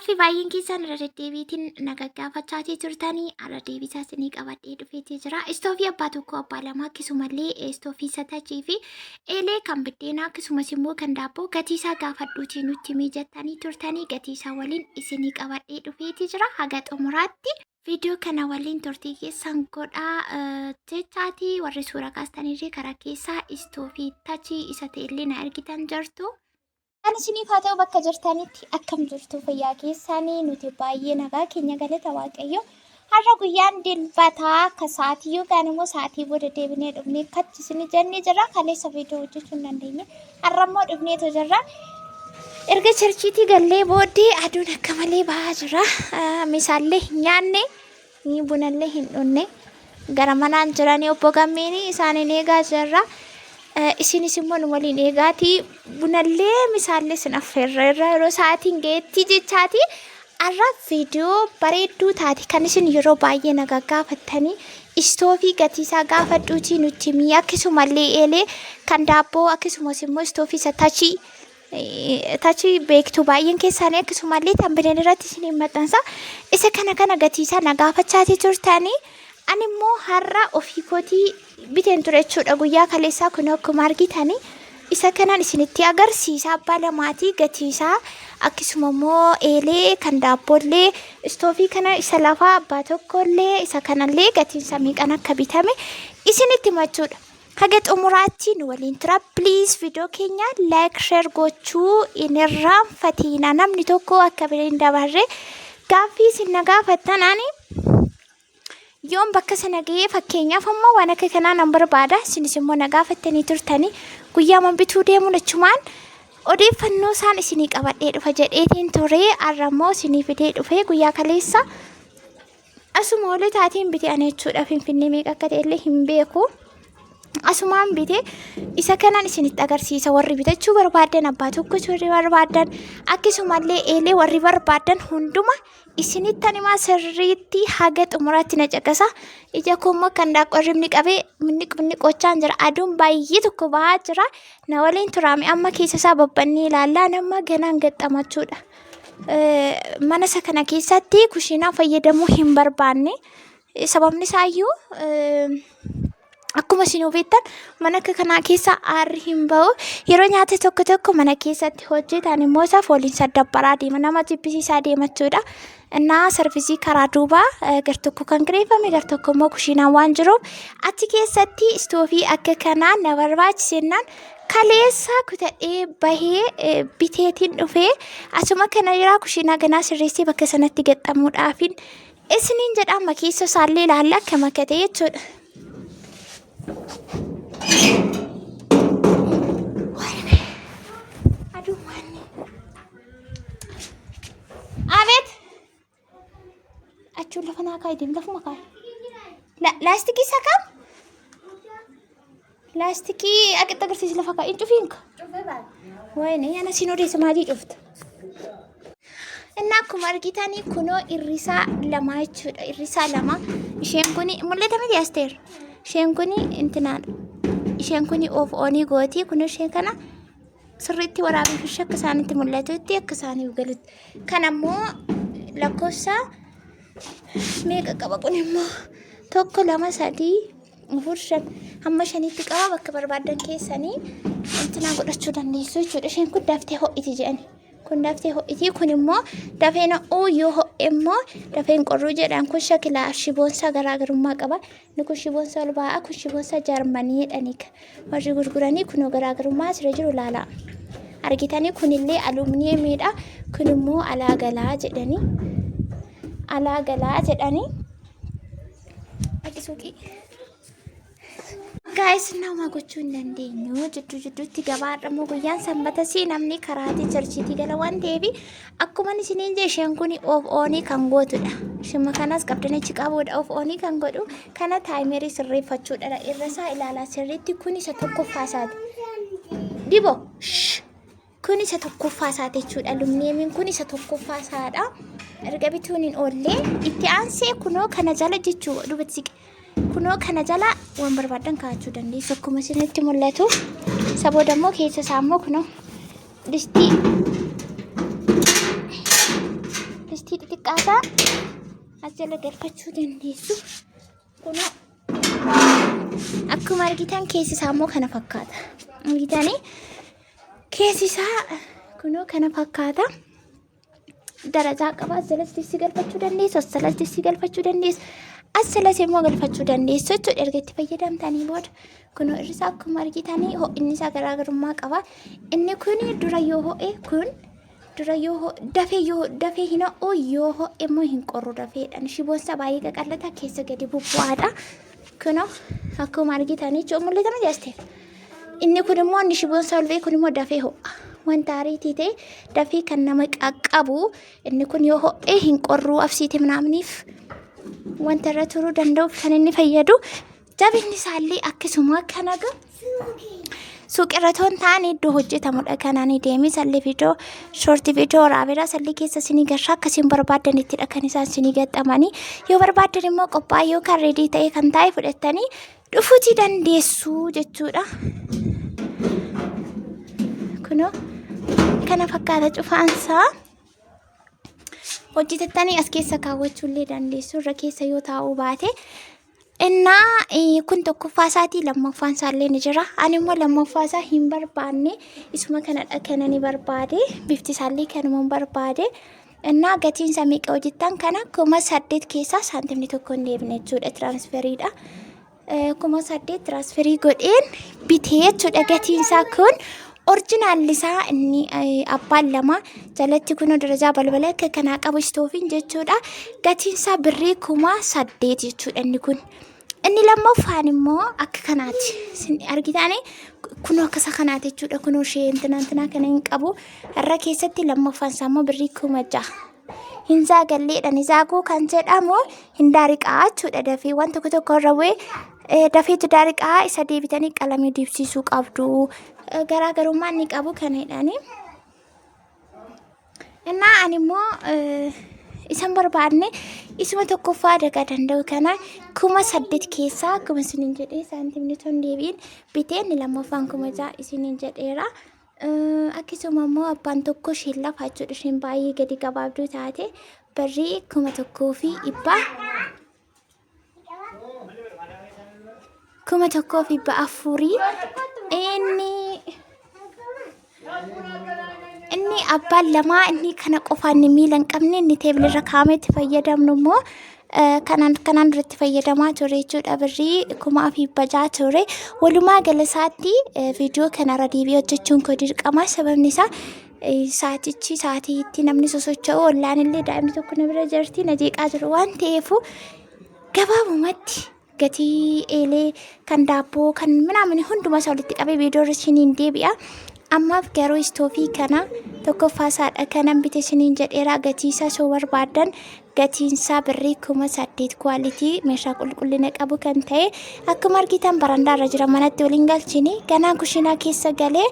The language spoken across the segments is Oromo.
Gaaffii baay'een keessan irra deddeebiitiin na gaggaafachaatii turtanii har'a deebisaa isinii qabadhee dhufeetii jira. Istoofii abbaa tokko abbaa lamaa akkasumallee istoofii satachii fi eelee kan biddeenaa akkasumas immoo kan daabboo gatii isaa gaafadhuutii nutti mijattanii turtanii gatii isaa waliin isinii qabadhee dhufeetii jira haga xumuraatti. Viidiyoo kana waliin turtii keessan godhaa jechaatii warri suura kaastanirree karaa keessaa istoofii tachii isa ta'ellee na argitan jirtu. Kan isiniif haa ta'u bakka jirtanitti akkam jirtu fayyaa keessanii nuti baay'ee nagaa keenya galata waaqayyo. Har'a guyyaan dilbataa akka sa'aatii yookaan immoo sa'aatii booda deebinee dhufnee kachi isin jennee jirra. Kaleessa viidiyoo hojjechuu hin dandeenye. Har'a immoo dhufneetu jirra. Erga charchiitii gallee booddee aduun akka malee ba'aa jira. Misaallee hin nyaanne, bunallee hin dhunne. Gara manaan jiranii obbo Gammeen isaaniin eegaa jirra. Isinis immoo nu waliin eegaatii bunallee misaallee isin affeerreerra yeroo sa'aatiin ga'etti jechaati. Har'a viidiyoo bareedduu taate kan isin yeroo baay'ee na gaggaafattanii istoofii gatiisaa gaafadhuutii nutti himi akkasumallee eelee kan daabboo akkasumas immoo istoofii isa tachii tachii beektu baay'een keessaanii akkasumallee tambileen irratti isiniin maxxansa isa kana kana gatiisaa na gaafachaatii turtanii ani immoo har'a ofii kootii biteen ture jechuudha guyyaa kaleessaa kun akkuma argitanii isa kanan isinitti agarsiisa abbaa lamaatii gatii isaa akkasuma immoo eelee kan daabboollee istoofii kana isa lafaa abbaa tokkollee isa kanallee gatiin isaa meeqan akka bitame isinitti himachuudha. Haga xumuraatti nu waliin tura. Please viidiyoo keenya like share gochuu hin irraanfatiina. Namni tokko akka bira hin dabarre gaaffii isin na gaafattan ani yoon bakka sana ga'ee fakkeenyaaf ammoo waan akka kanaa nan barbaada isinis immoo na gaafattanii turtanii guyyaa man bituu deemuun achumaan odeeffannoo isaan isinii qabadhee dhufa jedheetiin ture har'a immoo isinii fidee dhufe guyyaa kaleessa asuma olee taateen bite ani jechuudha finfinnee meeqa akka ta'e illee hin beeku. Asumaan bite isa kanan isinitti agarsiisa warri bitachuu barbaaddan abbaa tokkos warri barbaaddan akkasumallee eelee warri barbaaddan hunduma isinittan himaa sirriitti haga xumuraatti na caqasa. Ija koo immoo kan daaqqoo qabee minniq minniqochaan jira. Aduun baay'ee tokko bahaa jira. Na waliin turaame amma keessa isaa babbannee ilaallaa nama ganaan gaxxamachuudha. Mana isa kana keessatti kushiinaa fayyadamuu hin barbaanne. Sababni isaayyuu akkuma isin beektan mana akka kanaa keessa aarri hin ba'u. Yeroo nyaata tokko tokko mana keessatti hojjetan immoo isaa fooliinsa dabbaraa deema nama jibbisiisaa deema jechuudha. Innaa sarvisii karaa duubaa gar tokko kan kireeffame gar tokko immoo kushiinaan waan jiruuf achi keessatti istoofii akka kanaa na barbaachisennaan kaleessa kutadhee bahee biteetiin dhufee asuma kana jiraa kushiinaa ganaa sirreessee bakka sanatti gaxxamuudhaafin isiniin jedha amma keessa isaallee ilaalla akkam akka ta'e jechuudha. Abeet! Achuun lafa naa kaa'i deem lafuma kaa'i. Laastikii isa kam? Laastikii aqitti agarsiisi lafa kaa'i hin cufiin ka. Wayne ana siin odeessa maalii cufta? Inni akkuma argitanii kunoo irrisaa lama jechuudha. Irrisaa lama. Isheen kuni mul'ata miti Asteer. Isheen kuni intinaadha. Isheen kuni of oonii gooti. Kun ishee kana sirriitti waraabeef ishee akka isaanitti mul'atutti akka isaaniif galutti. Kan ammoo lakkoofsa meeqa qaba kun immoo tokko lama sadii afur shan hamma shanitti qaba bakka barbaaddan keessanii intinaa godhachuu dandeessu jechuudha. Isheen kun daftee ho'iti jedhani. Kun daftee ho'iti kun immoo dafee na'uu yoo ho'e immoo dafeen qorruu jedhan kun shakilaa shiboonsaa garaagarummaa qaba. Inni kun shiboonsaa ol ba'aa kun shiboonsaa jaarmanii jedhanii warri gurguranii kunoo garaagarummaa asirra jiru ilaalaa. Argitanii kunillee aluminiyemiidha. Kun immoo alaa galaa jedhanii. Alaa galaa jedhanii. Dhaqi suuqii. Gaa'is nama gochuu hin dandeenyu. Jidduu jidduutti gabaadha immoo guyyaan sanbata sii namni karaatii charchiitii gala waan ta'eef akkuma isiniin jee isheen kun of oonii kan gootudha. Ishuma kanas qabdanichi qabuudha of oonii kan godhu kana taayimerii sirreeffachuudha. Irra isaa ilaalaa sirriitti kun isa tokkoffaa isaati. Dibo shh. Kun isa tokkoffaa isaati jechuudha. Alumineemiin kun isa tokkoffaa isaadha. Erga bituun hin oolle itti aansee kunoo kana jala jechuu duubatti siqe. Kunoo kana jala waan barbaadan kaa'achuu dandeessu akkuma isinitti mul'atu. Isa booda immoo keessa isaa immoo kunoo distii. Distii xixiqqaasaa as jala galfachuu dandeessu. Kunoo akkuma argitan keessi isaa immoo kana fakkaata. Argitanii keessi isaa kunoo kana fakkaata. Darajaa qaba. As jalas distii galfachuu dandeessu. As jalas distii galfachuu dandeessu. As jalas immoo galfachuu dandeessu jechuudha. Erga itti fayyadamtanii booda kunoo irri isaa akkuma argitanii ho'inni isaa garaagarummaa qaba. Inni kun dura yoo ho'e kun dura yoo dafee yoo dafee hin ho'u yoo ho'e immoo hin qorru dafeedhaan. Shiboon isaa baay'ee qaqallata keessa gadi bubbu'aadha. Kunoo akkuma argitanii jechuudha mul'ata miti as ta'e. Inni kun immoo inni shiboon isaa ol ba'e kun immoo dafee ho'a. Wanta ariitii ta'e dafee kan nama qaqqabu inni kun yoo ho'e hin qorruu absiite minaamniif wanta irra turuu danda'uuf kan inni fayyadu. Jabinni isaallee akkasuma kan aga suuqirra otoo hin taane iddoo hojjetamudha kanaan deemee sallee viidiyoo shoortii viidiyoo waraabeera sallee keessa isinii gashaa akkasiin barbaadanittidha kan isaan isinii gaxxamanii yoo barbaadan immoo qophaa'ee yookaan reedii ta'ee kan taa'e fudhattanii dhufuutii dandeessu jechuudha. Kunoo kana fakkaata cufaansaa. Hojjetattanii as keessa kaawwachuu illee dandeessu irra keessa yoo taa'uu baate. Innaa kun tokkoffaa isaatii lammaffaan isaallee ni jira. Ani immoo lammaffaa isaa hin barbaanne isuma kanadha kan ani barbaade bifti isaallee kanuma hin barbaade. Innaa gatiin isaa meeqa hojjettan kana 8000 keessaa saantimni tokko hin deebine jechuudha tiraansferiidha. 8000 tiraansferii godheen bitee jechuudha gatiin isaa kun orjinaalli isaa inni abbaan lama jalatti kun darajaa balbala akka kanaa qabu istoofiin jechuudha. Gatiin isaa birrii 8000 jechuudha inni kun. Inni lammaffaan immoo akka kanaati. Isin argitaani kunoo akka isa kanaati jechuudha. Kunoo ishee intina intinaa kana hin qabu. Irra keessatti lammaffaan isaa immoo birrii 6000. Hin zaagalleedha. Ni zaaguu kan jedhamu hin daariqaa jechuudha. Dafee waan tokko tokko irra bu'ee dafeetu daariqaa isa deebitanii qalamii dibsiisuu qabdu. Garaagarummaa inni qabu kana jedhani. Innaa ani immoo isan barbaadne isuma tokkoffaa dagaa danda'u kana 8000 keessaa akkuma isiniin jedhee saantimni ton deebiin bitee inni lammaffaan 6000 isiniin jedheera. Akkasuma immoo abbaan tokko isheen lafa jechuudha isheen baay'ee gadi gabaabduu taate birrii 1500 1400 inni inni abbaan lamaa inni kana qofaan inni miila hin qabne inni teebilirra kaa'amee itti fayyadamnu immoo kanaan kanaan duratti fayyadamaa ture jechuudha birrii 4600 ture walumaa gala isaatti viidiyoo kanarra deebi'ee hojjechuun koo dirqama sababni isaa saatichi saatii itti namni sosocho'u ollaan illee daa'imni tokko na bira jirti na jeeqaa jiru waan ta'eefu gabaabumatti gatii eelee kan daabboo kan minaamin hunduma isaa walitti qabee viidiyoo irra isiniin deebi'a. Ammaaf garuu istoofii kana tokkoffaa isaadha kanan bite isiniin jedheera gatii isaa soo barbaaddan gatiin isaa birrii 8000 kwaalitii meeshaa qulqullina qabu kan ta'e akkuma argitan barandaa irra jira manatti waliin galchini ganaa kushiinaa keessa galee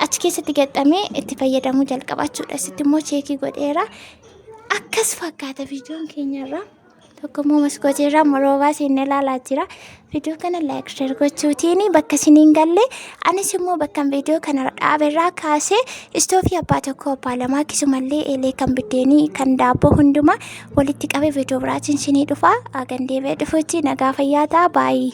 achi keessatti gaxxamee itti fayyadamuu jalqaba jechuudha. Sitti immoo cheekii godheera. Akkas fakkaata viidiyoon keenyarraa. Tokko immoo maskootii irraa moroobaa seennee ilaalaa jira. Viidiyoo kana laayik sheer gochuutiin bakka isin hin galle anis immoo bakka viidiyoo kana dhaabe irraa kaasee istoofii abbaa tokko abbaa lamaa akkasumallee eelee kan biddeenii kan daabboo hundumaa walitti qabee viidiyoo biraatiin isinii dhufa. Hagan deebi'ee dhufutti nagaa fayyaa ta'a baay'ee.